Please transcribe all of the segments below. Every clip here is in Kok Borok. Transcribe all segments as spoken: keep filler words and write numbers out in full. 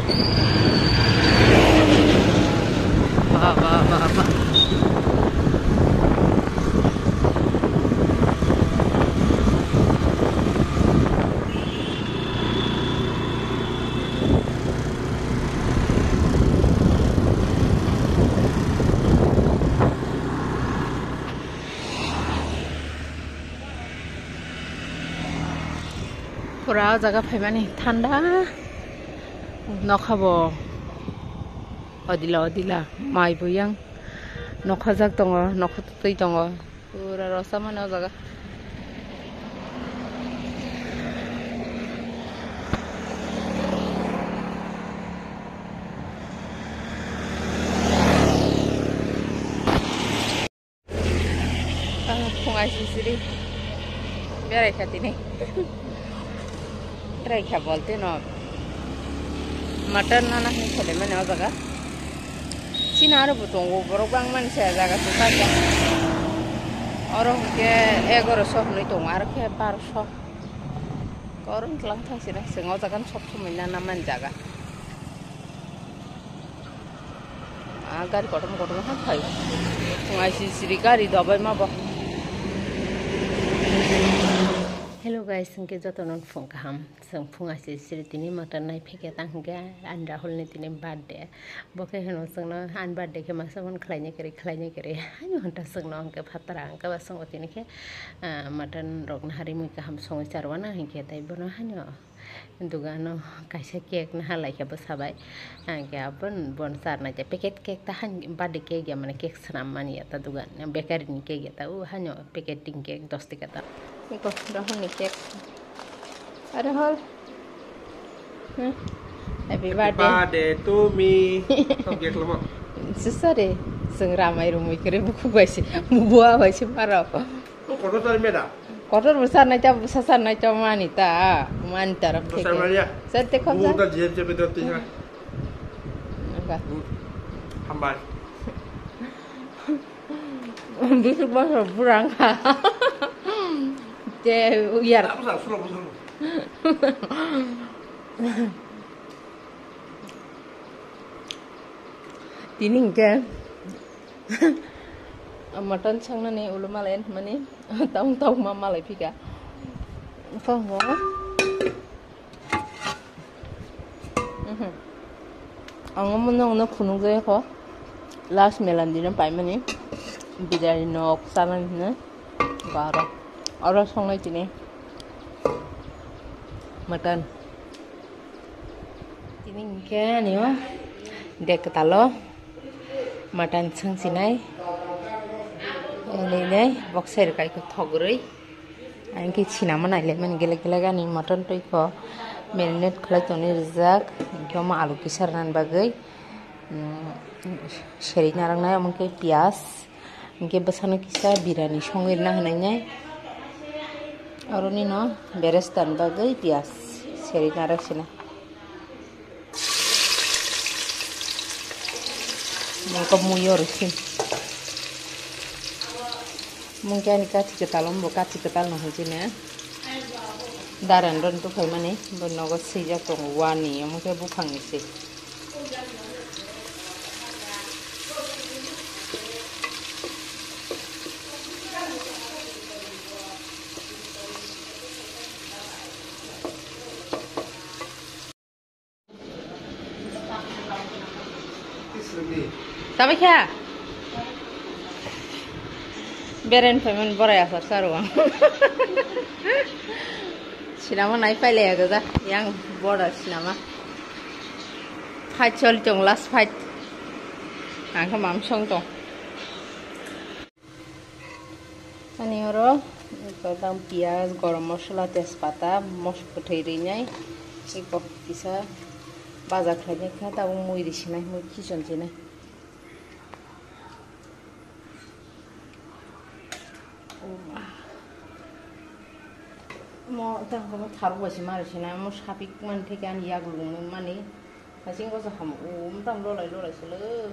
Ba, ba, ba, ba. Pura o jaga phaimani thanda. Nokha bo odila odila mai bo yang nokhajak tongo, nokha twi tongo. Pura rosa mani o jaga. Ah, phung aisisiri berai kha tini. Berai kha bolte no mutton nana hinwi sole mani o jaga. Chini aro bo tongo, borok bangmani se jaga se paikha. Oro hwnkhe egaroso hinwi tongo, aro khe baroso. Oro wngklang thang sina chwng o jaga sob somoi nana mani jaga. Ah, gari kotorma kotorma han phai. Phung aisisiri gari dobai ma bo. Hello guys, hwnkhe jotono phung kaham. Chwng phung aisisiri tini mutton nai phekya tang hwnkhe ani Rahul ni tini birthday. Bo khe hino chwngno ani birthday khe masa phone khlaina kwrwi, khlaina kwrwi. Ani honta chwngno hwnkhe phatara hwnkhe ba chwngo tini khe, ah, mutton rok nahari mui kaham songwi charwana hwnkhe tei bono hano. Dugano kaisa cake naha laikha bwsa bai. Ang khe aboni bono charnai tei packet cake ta han birthday cake ya mane cake swnam mani ya ta dugan bakery ni cake ya ta o hano packeting cake dos taka ta. Iko Rahul ni cake. Rahul. Hmm. Happy birthday. Birthday to me. Tong cake lama. Sorry. Seng ramai rumui kere buku bai se. Bua bai se paro. Kotor tari meda. Kotor bwsa nai ta, bwsa sa nai ta mani ta, mani ta rok theke. Bwsa mani ya. Sir te khom sa. Buta jeb jeb dot tiha. Hambai. Bisuk bosor burang kha. Te uyar. Bwsa sulo bwsa. Tini hwnkhe mutton sangnani ulo malai mani tong tong ma malai phika. Ang omo nokno phunukjai kho last melan dino paimani biryani nok chanani hwnwi. Aro oro songnai tini mutton. Tini hwnkhe ani o dek kwtalo mutton swngchinai. Nini bok sai rwkha iko thok rwi. Ang khe sinama nailaimani gelek gelek ani mutton twi kho marinate khlai tongni rijak. Hwnkhe omo alu kisa rwnani bagwi, mm, seri narwknai omo khe piyaj. Hwnkhe bwsano kisa birani songwi rwna hwnwi nai. Oro nino beresta ni bagwi piyaj seri narwk sina. Nangkhe mui oro sin. Mungkhe ani kachi kwtal, ombo kachi kwtal no hwnjini. Darendra ni tuphaimani bo nogo swijak tongo wani, omo khe buphangni se. Tabakha. Beren phaimani borai asar saru ang. Sinama nai pailaya gaja yang boda sinama. Fight choli tong, last fight. Ang khe mam song tong. Ani oro ekdam piyaj, gorom mosola, tejpata, mosok kwthwi rwnai, eko kisa baja khlainai kha, tabuk mui ri sinai, mui khichon sinai. Mo tang ko mo tharuk bai se mari sinai, mo sapik mani theke ani yak lung mani, hasing ko sa ham, o mo tang lolai lolai sele.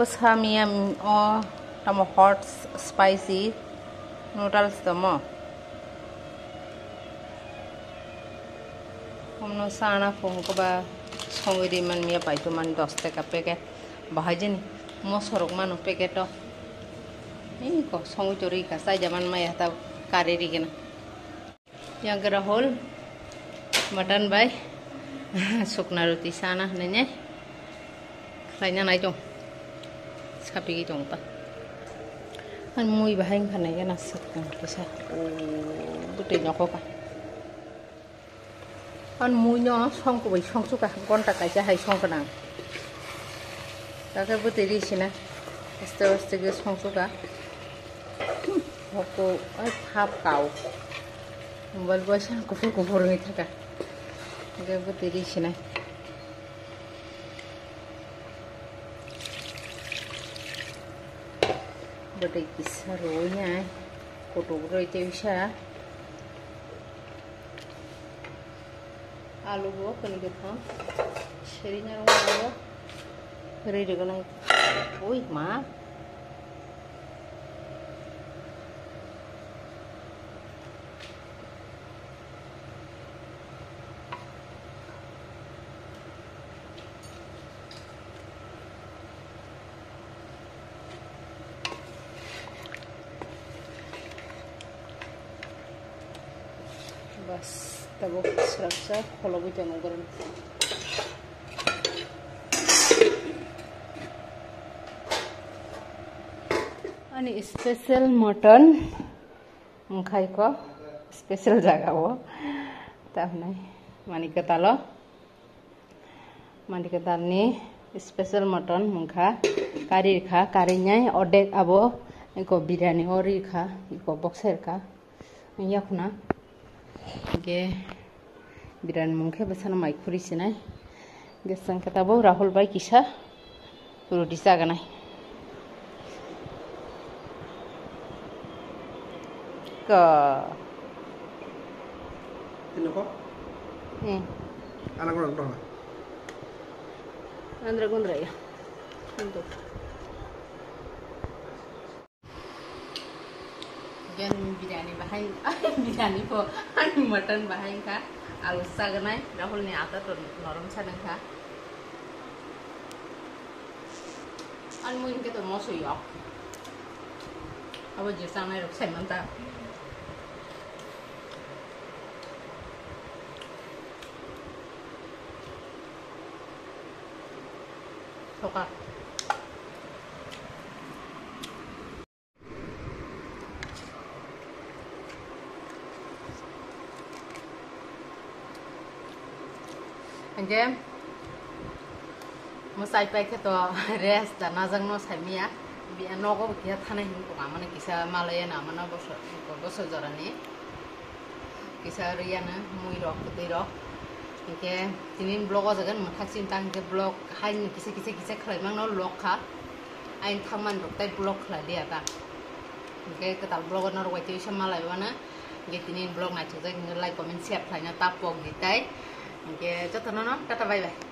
Samia o tamo hot spicy noodles tomo. Omno sana phung koba songwi ri man miya pai to man dos taka packet. Bahai jeni mosorok mano packet o. Iko songwi to ri ka sai jaman maya ta kari ri gena. Yang khe Rahul mutton bai sukna roti sana hinwi ne khlaina nai tong. Sapigwi tong ta. An mui bahai wngkha nai gana sukna roti sa. O bwtwi nokho ka. An mui no songkubui songsuka gonta kaisa hai songkha nang. Takhe bwtwi ri sina aste aste khe songsuka. Hoko ai phap kau. Mobile bo sa kuphur kuphur wngwi thaka. Hingke bwtwi ri sinai. Bwtwi kisa rwui nai. Kutuk rwui tei sa. Alu bo kani kwthang seri na rwngmano rwi rwgwnai. Ui ma. Bas, tabuk srapsa kholobwi tongo borok. Ani special mutton wngkha iko special jaga o tamni mani kwtalo. Mani kwtalni special mutton wngkha, kari rikha, kari nai ordek abo iko biryani o rikha, iko box rikha, yakhuna. Hingke biryani mung khe bwsano mai khuri sinai. Hingke chwng khe tabuk Rahul bai kisa. Roti chaganai. Ka. Tino ko? Hmm. Anak orang dong. Andra gundra ya. Untuk. Gen biryani bahai, biryani po, ani mutton bahai ka, alu chaganai, Rahul ni ata to norom sanang ka. Ani mui hingke to moso yok. Abo je chanai rok sai manta. Soka. Hingke mwsai pai khe to rest da najak no sai maya. Nogo bo kiya thana hin ko amane kisa malaya na amana boso boso jorani. Kisa riyana mui rok kwtwi rok. Hingke tini vlog o jaga mwthak chinta hingke vlog hai kisa kisa kisa khlai mangno log kha. Ain thangman rok tai vlog khlai liya ta. Hingke kwtal vlog o norok bai twi sa malai wana. Hingke tini vlog naithok jak hingke like comment share khlaina ta pok di tai. Hingke jotono no tata bye bye.